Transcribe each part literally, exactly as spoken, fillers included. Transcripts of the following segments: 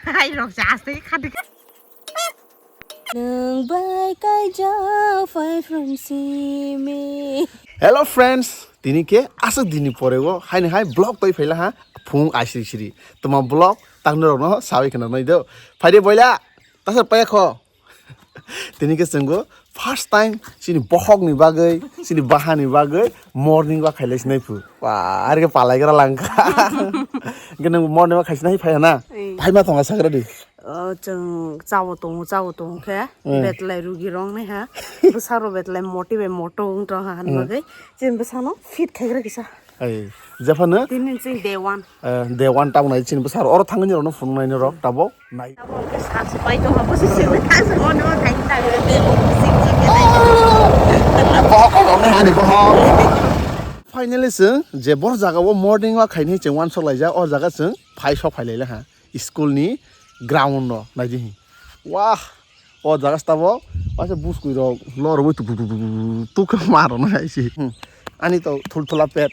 Hai rok se aste khe khadi. Nwng bai kaijak phai from simi. Hello friends, tini khe aswk dini porego haini hai vlog twi phaila ha phung aisiri siri. Tuma vlog tangno rokno sawi khna nai do. Phaide boila, tasa paya kho. Tini khe chwngbo first time chini bokhokni bagwi, chini bahani bagwi morning walk khailai sinai phu. Ba, are khe palai gra langkha. Hwnkhe nwng morning walk khai sinai phai hana? Ei. Phai ma thonga sagra di. O, chwng chao tongo, chao tongo khe. Hmm. Betlai rugi rong nai ha. Bwsaro betlai moti bai moto wng tong ha, hmm, hanmagwi. Chini bwsano fit khaigra kisa. Ai, jephano? Tini chini day one. Eh, day one tabuk nai chini bwsar oro thangwi rokno phunuknai rok tabuk nai. Tabuk hwnkhe sal se pai tongma bwswk se wngkha se ono thai thai. Bohok kok rokno hani bohok. Finally chwng je bor jaga o morning walk khainai chwng uansuk laijak o jaga chwng phai sok phai lai ha school ni ground o naidi. Wah. O jaga stabo, waisa buskui rok, lor rok tuk tuk tuk tuk tuk tuk khe ma rok nai si. Hmm. Ani to thul thula pet.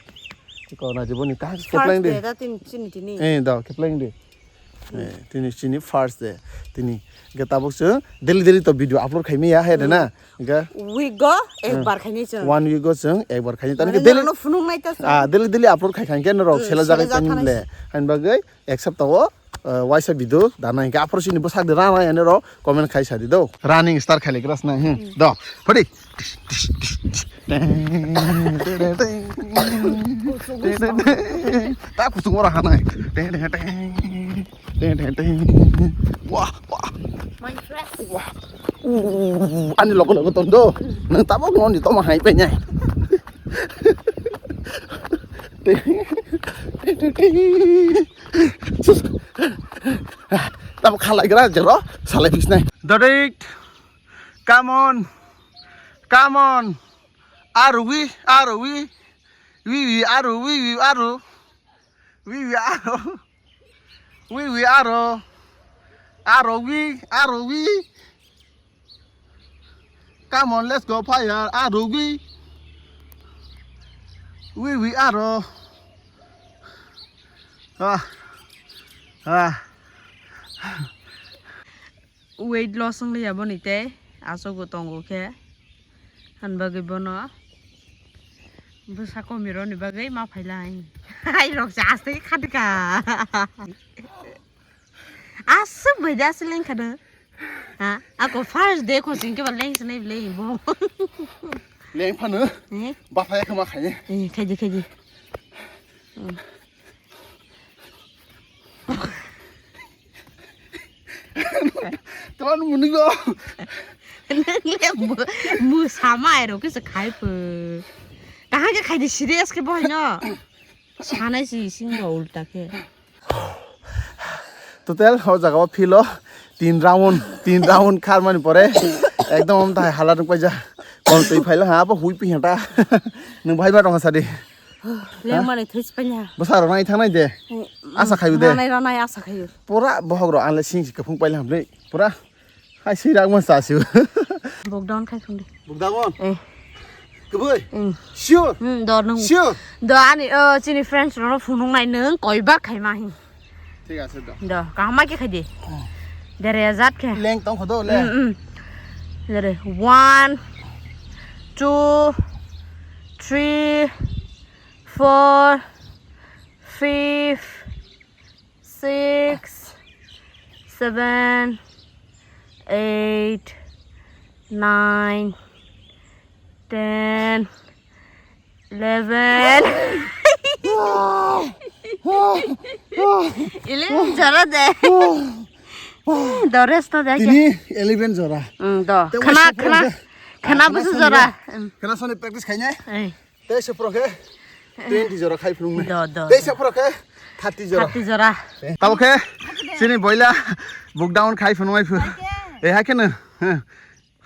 Ko na jibo ni ta kepleng de. First day da tin chini tini. Eh, da kepleng de. Eh, tini chini first day. Tini. Ge tabuk se daily daily to video upload khai mi ya he de na. Ge. Week go ek bar khai ni chwng. One week go chwng ek bar khai ni. Tani mane ke daily no phunuk nai ta. Ah, daily daily upload khai khai ke no rok sela jaga tani le. Hain bagwi ek sapta o, eh, waisa video dana hinkhe aphuru sini bwsak de rana yani ro comment khai sadi do. Running start khai lekra sna, hmm. Do. Phadi. Ta kuchung ora hanai. Wah, wah. My friend. Wah. Uh, ani logo logo tondo. Nang tabok ngoni toma hai penyai. Sus. Tamo khalai gra jero salai bisnai. Dodit. Come on. Come on. Aru wi, aru wi. Wi wi aru, wi wi aru. Wi wi aru. Wi wi aru. Aru wi, aru wi. Come on, let's go, fire. Aru wi. Wi wi aru. Ah. Ah. Weight loss wng liya boni tei asogo tongo khe. Han bagwi bono bwsa komi roni bagwi ma phailai. Hai rok se aste khe khadika. Aswk bai de aswk lengkha do. Ha, ako first day khosing khe ba lengsinai bwlai bo. Leng phano. Eh? Bathai khama khai. Eh, khaidi, khaidi. Hmm. Twan muni go. Nang le mu, mu sama ero kisa khai pho. Kaham khe khaidi serious khe boy no. Sanai si sing bo ulta khe. Total o jaga o philo tin round, tin round kharmani pore ekdom amthai hala rwk paija. Kon twi phaila ha bo hui pi hata. Nwng bahai ma tongkha sadi. Lengmani thwi chipanya. Bwsa rok nai thangnai de. Asa khayu de. Ranai ranai asa khayu. Pura bohok rok anle sing si kaphung paila hamle. Pura. Hai sui rak ma sa siu. Bok down khai khum de. Bok down? Eh. Kubui? Mm. Sure? Mm, do nung. Sure? Do ani, uh, chini friends rok phunung nai nung koi bak khai ma hi. Thik ase do. Do, kaham ma khe khai di. Oh. Dere jat khe. Leng tong kho do le. Mm, mm. Dere, one, two, three, four, five, six, seven, eight, nine, ten, eleven. Eleven jora de. Do rest no de. Tini eleven jora. Mm, do. Te khana, waisa khana, pura khana khana busu soni jora. Khana soni practice khainai. Eh. Teisa phuro khe twenty jora khai phunuknai. Do, do, teisa phuro khe thirty jora. Thirty jora. Tabo khe chini boila buk down khai phunuknai phu. Hai khe? Eh, hai khe no. Heh.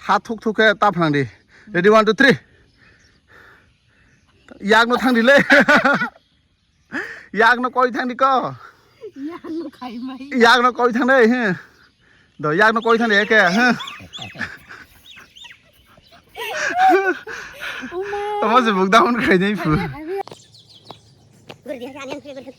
Ha thuk thuk khe ta phnang di. Ready, one, two, three. Yak no thang di le. Yak no koi thang di ko. Yak no khai mai. Yak no koi thang de, he. Do yak no koi thang de ke, he. Uma. Tamo se buk down khai nei phu. Gurdi ha ani an gurdi.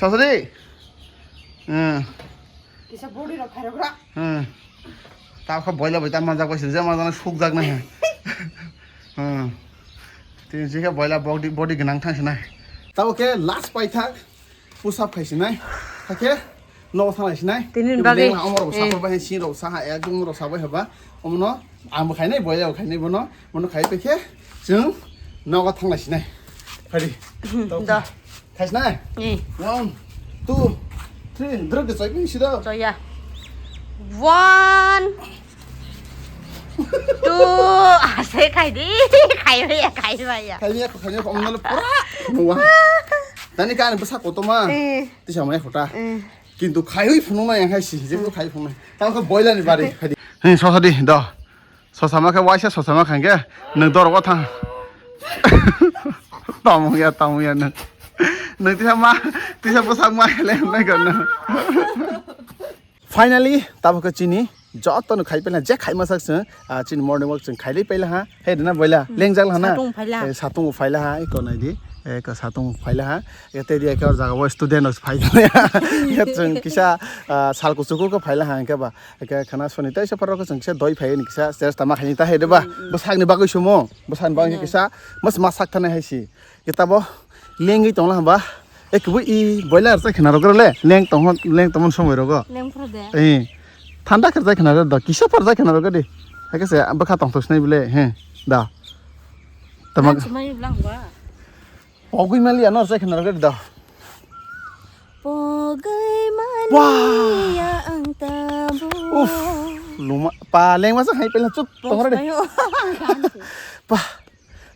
Sasadi. Hmm. Kisa body rok khairok ra. Hmm. Tao kha boila bai ta manjak bai sirja manjak na suk jak na he. Hmm. Tin si kha boila body, body gnang thang sinai. Tao khe last pai thak. Push up khai sinai. Kha khe no thang lai sinai. Tini bagwi. Lengla omor Eh. Sapor bai sin rok sa ha ek jong rok sa bai haba. Omono ang bo khainai boila bo khainai bono. Mono khai pe khe chwng nogo thang lai sinai. Phadi. Da. Khai sinai. Eh. One, two, three. Druk de chai pin sida. Choya. One, two. Ase khai di. Khai ya, khai ya. Khai ya, khai ya. Om nalo pura. Nuwa. Tani kan basa koto ma. Eh. Tisa mai khota. Eh. Kintu khai hui phunung na yang khai si. Je khai phunung. Tang ko boila ni bari. Phadi. Hin so di do. Sosama khe waisa sosama khan khe nwng dorok o thang. Tamo ya, tamo ya nwng. Nwng tisa ma, tisa bwsak ma le nai kha nwng. Finally, tabo khe chini joto no khai pela je khai masak chwng, ah, chini morning walk chwng khai le pela ha. He dena boila, lengjak la na. Satung phaila. Eh, satung phaila ha, iko nai di. Eh, ka satung phaila ha. Ete di ekor jaga o student os phai. Chwng kisa, ah, sal kuchuku ko phaila ha, ke ba. Eke khana soni tai se pharo khe chwng kisa doi phai ni kisa chest tama khaini ta hai de ba. Mm, mm. Bwsakni bagwi sumo. Bwsakni bagwi Mm. kisa mas mas sak thani hai si. Kitabo lengwi tongla hamba. Ek bu i boiler chai khna rogre le. Leng tong leng tong somoi rogo. Leng phro de. Eh. Thanda kar chai khna do. Kisa phar chai khna rogo de. Hake se bwkha tong thok sinai bile. He. Da. Tama. Chumai blang ba. Pogwi mali ano chai khna rogre da. Pogwi Wah. Maliya ang tabo. Uf, luma pa lengma sa hai pela chup tongra de. Pogwi. Pa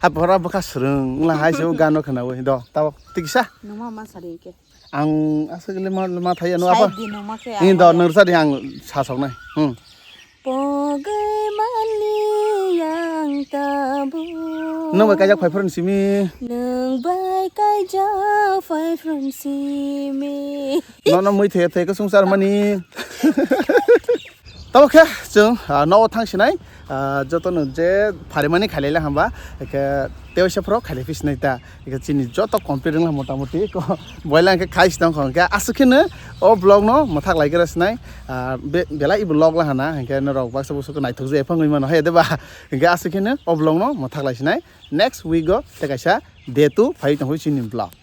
ha bora bwkha swrwng la hai se gano khna wi do. Tabo tiksa. Numa ma sari ke. Ang aswk le ma, ma thai ano apa? Sai di numa ke Ni ang do ya. Nursa di ang sa sok nai. Hmm. Pogwi maliya ang tabo. Nwng bai kaijak phai phron simi. Nwng bai kaijak phai phron simi. Nono mui thaya thaya khe swngchar mani. Tamo khe chwng, ah, nogo thang sinai, ah, joto no je pharimani khailai hamba, khe tewaisa phoro khailai phi sinai ta. Eke chini joto complete wngla motamoti ko boila hwnkhe khai sitong kho hwnkhe aswk kheno o vlog no mwthak lai gra sinai, ah, be-, belai ibo log la hana hwnkhe norok baksa busu naithok je phangwi mano hai de ba hwnkhe aswk kheno o vlog no mwthak lai sinai next week o tei kaisa day two phai tongwi chini vlog.